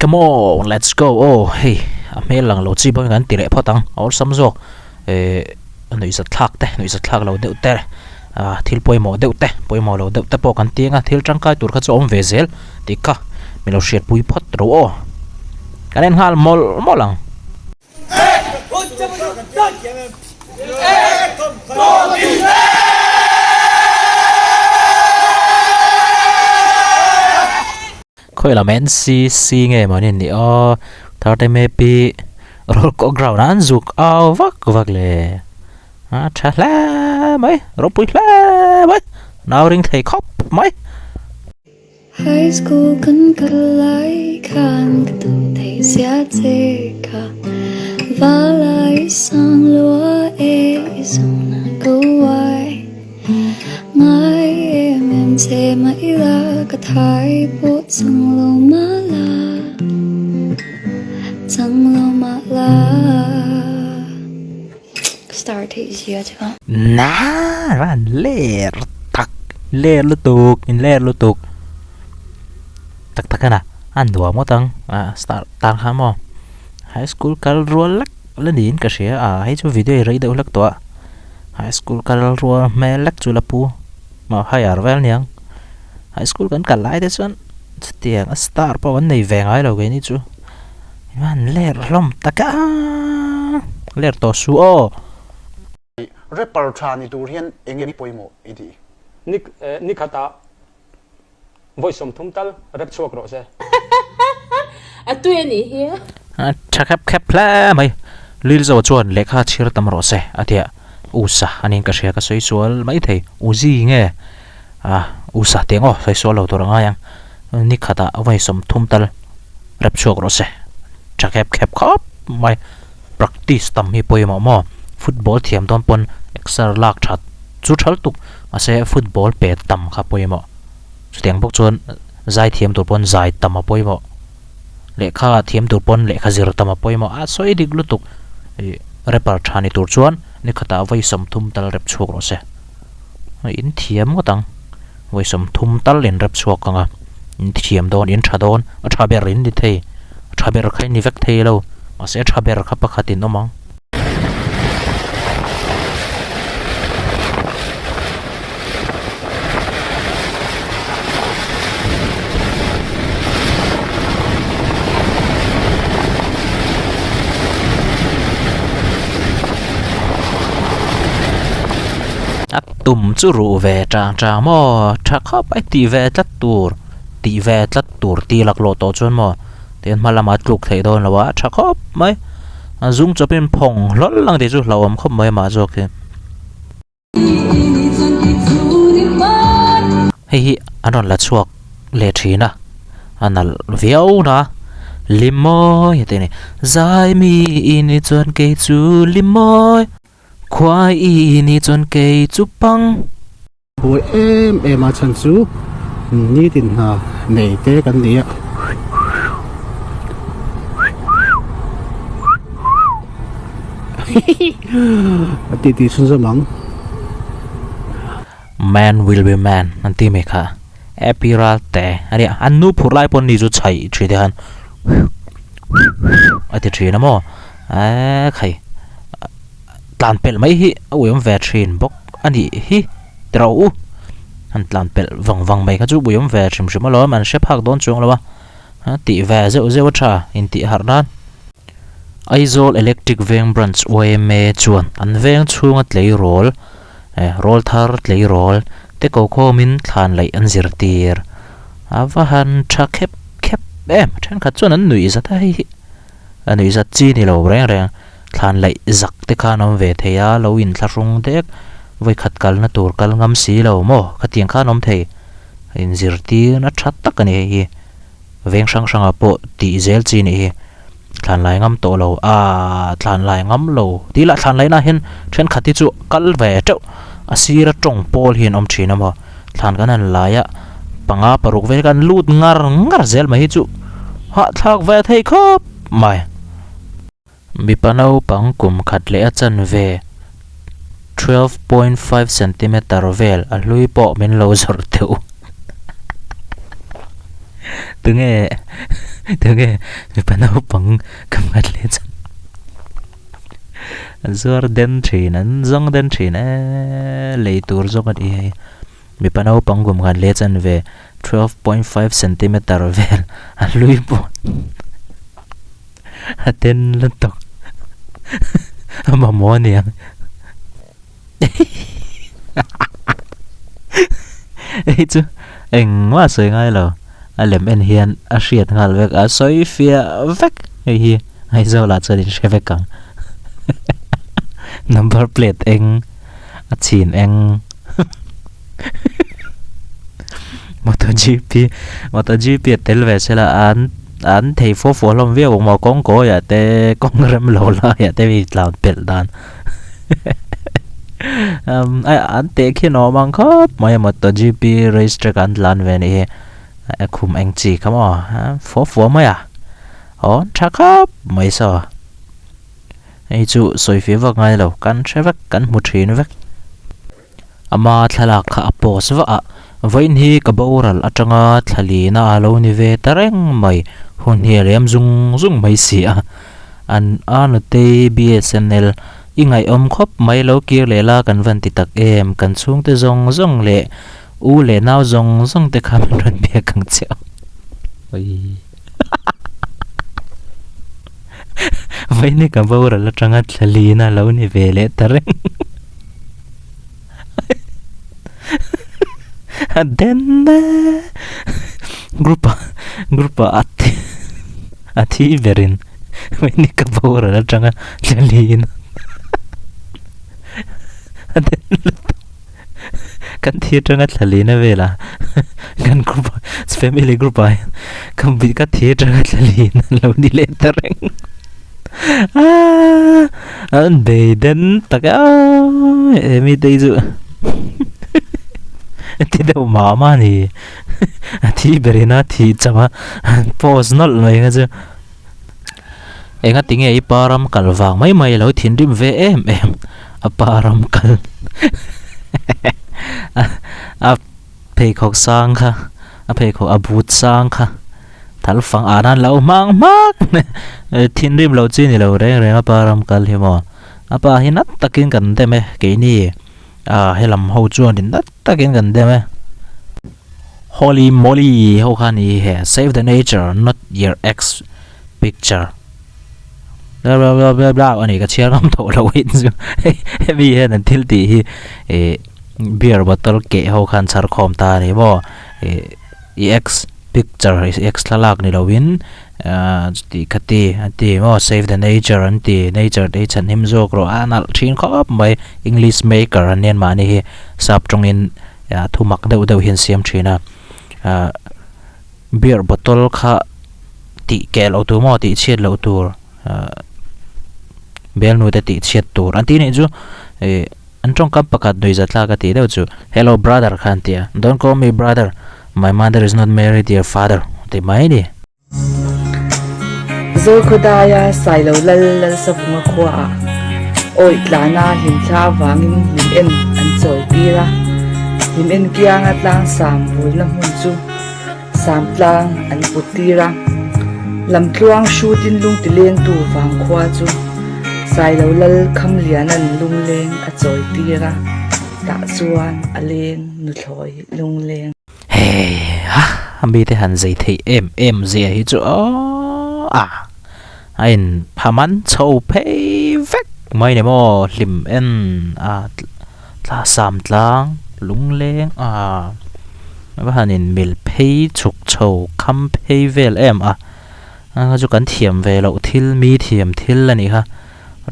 Come on, let's go aw hei a hmel lang lo chi pawhin kan ti leh phawt ang a awlsam zawk eh a nuihzat thlak te nuihzat thlak lo deuh te ah thil pawimawh deuh te pawimawh lo deuh te pawh kan ti anga thil tangkai tur kha chu a awm ve zel tih kha min lo hriatpui phawt rawh aw kan en nghal mawlh mawlh ang. Khawi lam NCC nge maw ni nih aw third MAP roll call ground ah an zuk au vak vak le a tha hle mai ropui hle mai nau ring thei khawp mai. High school kan kal lai khan ka duh theih zia che kha Valai sang lua e i zawna ko ai Ngai em em che mah ila ka thai pawh chang lo mah la Chang lo mah la Ka star theih zia che kha. Na ran ler tak ler lutuk in ler lutuk tak tak a a nuam ngawt ang a star tan khan maw high school kal rual lek la niin ka hria a hei chu video hi rei deuh hlek tawh a. High school kal rual hmel lek chu la pu maw higher vel aniang high school kan kal lai te chuan chutiang a star pawh kan nei ve ngai lo keini chu an ler hlawm tak a ler tawh suh aw. Rapper tha ni tur hian eng nge pawimawh i tih? Ni khatah Vawi 30 tal rep chhuak rawh se. A tui a nih hi. A tha khep khep hle mai. Lilzo chuan lehkha chhir tam rawh se a ti a, Usa aniin ka hria ka sawi sual mai thei. Uzi nge a Usa tih ang aw sawi sual lo tur a ngai ang. Ni khatah vawi 30 tal rep chhuak rawh se. Tha khep khep khawp mai. Practice tam hi pawimawh maw? Football thiam dawn pawn exer lak that chu tha lutuk mahse football pe tam kha pawimawh. Chutiang bawk chuan zai thiam tur pawn zai tam a pawimawh. Lehkha thiam tur pawn lehkha zir tam a pawimawh. A sawi dik lutuk ih rapper tha ni tur chuan ni khatah vawi 30 tal rep chhuak rawh se. In thiam ngawt ang. Vawi 30 tal in rep chhuak ang a. In thiam dawn, in tha dawn. A tha ber in ni thei. A tha ber kha in ni vek thei lo. Mahse a tha ber kha pakhat in awm ang. A tum chu ruh ve chang chang maw tha khawp a tih ve tlat tur tih ve tlat tur tih laklawh tawh chuan maw tihian hma lamah a tluk theih dawn lo a tha khawp mai a zung chawpin phawng hlawl ang tih chu hlauhawm khawp mai amah zawk hi. Hei hi an rawn la chhuak leh thin a a nalh viau na Limawi a tih a ni zai mi i ni chuan kei chu Limawi khuai i ni chuan kei chu pang. Buai em em a chhan chu nitin hna nei te kan ni a. A ti ti chhunzawm ang. Man will be man an ti mai kha Happy ral te a nia an nu phurh lai pawn ni chu chhaih thin te khan a ti thin a maw eee khai tlan pelh mai hi a uiawm ve thin bawk a nih hi ti rawh u an tlan pelh vang vang mai kha chu uiawm ve hrim hrim alawm an hre phak dawn chuang lo a tih ve zeuh zeuh a tha intih harh nan. Aizawl Electric Veng Branch yma chuan an veng chhunga tleirawl eh rawl thar tleirawl te ko khawmin thlan laih an zirtir. A va han tha khep khep em thenkhat chuan an nuih zat a hei hi a nuih zat chi ni lo reng reng thlan laih zak te khan awm ve thei a lo inthlahrung dek vawikhat kalna tur kal ngam si lo maw khatiang khan awm thei inzirtir na tha tak a ni hei hi. Veng hrang hrangah pawh tih zel chi nih hi thlan lai ngam tawh lo aaa thlan lai ngam lo tih lah thlan laihna hian thenkhat hi chu kal ve teuh a sira tawng pawl hi an awm thin a maw thlan kan han lai a panga paruk vel kan lut ngar ngar zel mai hi chu hahthlak ve thei khawp mai. Mipa naupang kum khat leh a chanve 12.5 centimeter vel a hlui pawh min lo zawrh teuh. Tunge? Tunge mipa naupang ka hmat leh chuan an zuar den thin an zawng den thin e lei tur zawk a ni hei mipa naupang kum khan leh chan ve 12.5 centimeter vel a hlui pawh a den lutuk a mamawh a niang. Hei chu engmah a sawi ngai lo a lem en hian a hriat nghal vek a sawi fiah vek hei hi Aizawl ah chuan in hre vek ang number plate eng a chhin eng MotoGP MotoGP a tel ve sela an an thei fo fo hlawm viau ang maw kawng kawiah te kawng rem lo laiah te mi tlan pelh dan. An teh khi nuam ang khawp mai a MotoGP race track an tlan ve anih hi a khum eng chi kha maw fua fua mai a aw tha khawp mai saw hei chu sawi fir vak ngai lo kan hre vek kan hmu thin vek ama thlalak kha a post vah a vawiin hi ka boral atanga thlalina a lo ni ve ta reng mai hun hi a liam zung zung mai si a. An a nutei BSNL i ngaihawm khawp mai lo kir leh la kan van ti tak em, kan chhungte zawng zawng leh u leh nau zawng zawng te kha min rawn biak ang che aw. Awii. Vawiin ka boral atanga thlalina lo ni ve leh ta reng. A den e. Group ah group ah a thi a thi berin Vawini ka boral atanga tlalin a den lutuk kan thi atanga thlalina velah kan group ah family group ah hian ka ka thi atanga thlalin an lo ni leh ta reng. Aaa an bei den tak e aaa he mite hi chu ti deuh mah mah a ni a thi ber in a thih cham a an post nawlh mai kha chu enga tinge i pa ram kal vang mai mai alo thinrim ve em em a pa ram kal a pheikhawk sang kha a pheikhawk a but sang kha. Thal fang ah nan lo hmang hmak thinrim lo chi ni lo reng reng a pa ram kal hi maw a pa hi nat takin kan dem e keini ah helam ho chuan in nat takin kan dem e holy moly ho kha ni he save the nature not your ex picture bla bla bla bla bla ani ka chhiar ngam tawh lo in chu hemi hian an thil tih hi ih beer bottle keh ho khan chhar khawm ta a ni maw ih i ex picture i ex thlalak ni lovin ahh chuti khati an ti maw save the nature an ti nature te hi chhanhim zawk rawh a nalh thin khawp mai english maker an nia mahni hi sap tawngin ah thu mak deuh deuh hi an siam thin a ah beer bottle kha tih keh loh tur maw tih chhiat loh tur ah bialnu te tih chhiat tur an tih anih chu ih. An tawngkam pakhat nuihza thlak a tih deuh chu, Hello brother kha an ti a, Don't call me brother, my mother is not married your father ti mai a ni. Zawlkhawdaia Sailo Lal Lalsavunga khuaah awih tlana hlimthla avangin hlim en an chawi tir a, hlim en kianga tlang sam bulna hmun chu sam tlang an put tir a, lamtluang hrutin lungti lengtu vangkhua chu Sailo Lal Khamliana'n lungleng a chawi tir a, tah chuan a leng nuthlawi lungleng. Hei ha, a mite han zei theih em em zia hi chu aw a, a in phaman chho phei vek mai ni maw hlim en a. Thla sam tlang lungleng a va han in mil phei chhuk chho kham phei vel em a a chu kan thiam ve loh thil mi thiam thil a nih kha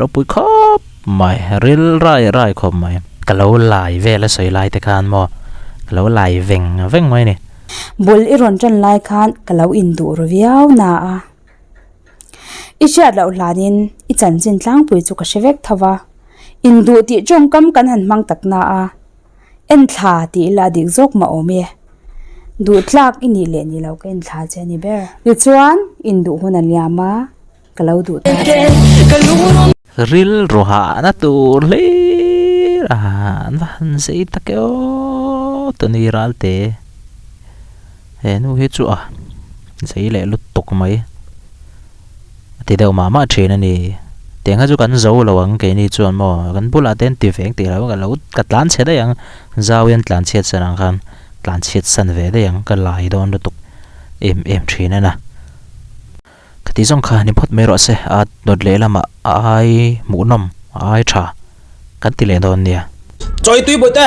ropui khawp mai ril rai rai khawp mai ka lo lai vel a sawi lai te khan maw ka lo lai veng veng mai a ni. Bul i rawn tan lai khan ka lo induh ru viau na a. I hriat loh hlanin i chanchin tlangpui chu ka hre vek tho va, induh tih tawngkam kan han hmang tak na a, enthla tih ila dik zawk mah awm e. Duh tlak i nih leh ni lo ka enthla che a ni ber. Tichuan, induh hun a liam a, ka lo duh ta che. Rilru hahna tur hlir a an va han zei tak e aw tuni ralte he nu hi chu a. Zei leh lutuk mai. A ti deuh mah mah thin a ni. Tiang kha chu kan zo lo ang keini chuan maw kan bulah te an ti veng tih lo ka lo ka tlan chhe daih ang zau hian tlan chhiat san ang khan tlan chhiat san ve daih ang ka lai dawn lutuk em em thin a na. Ka tih zawng kha ni phawt mai rawh se a dawt leh lamah a ai hmuhnawm a ai tha kan ti leh dawn nia. Chawi tui bawihte!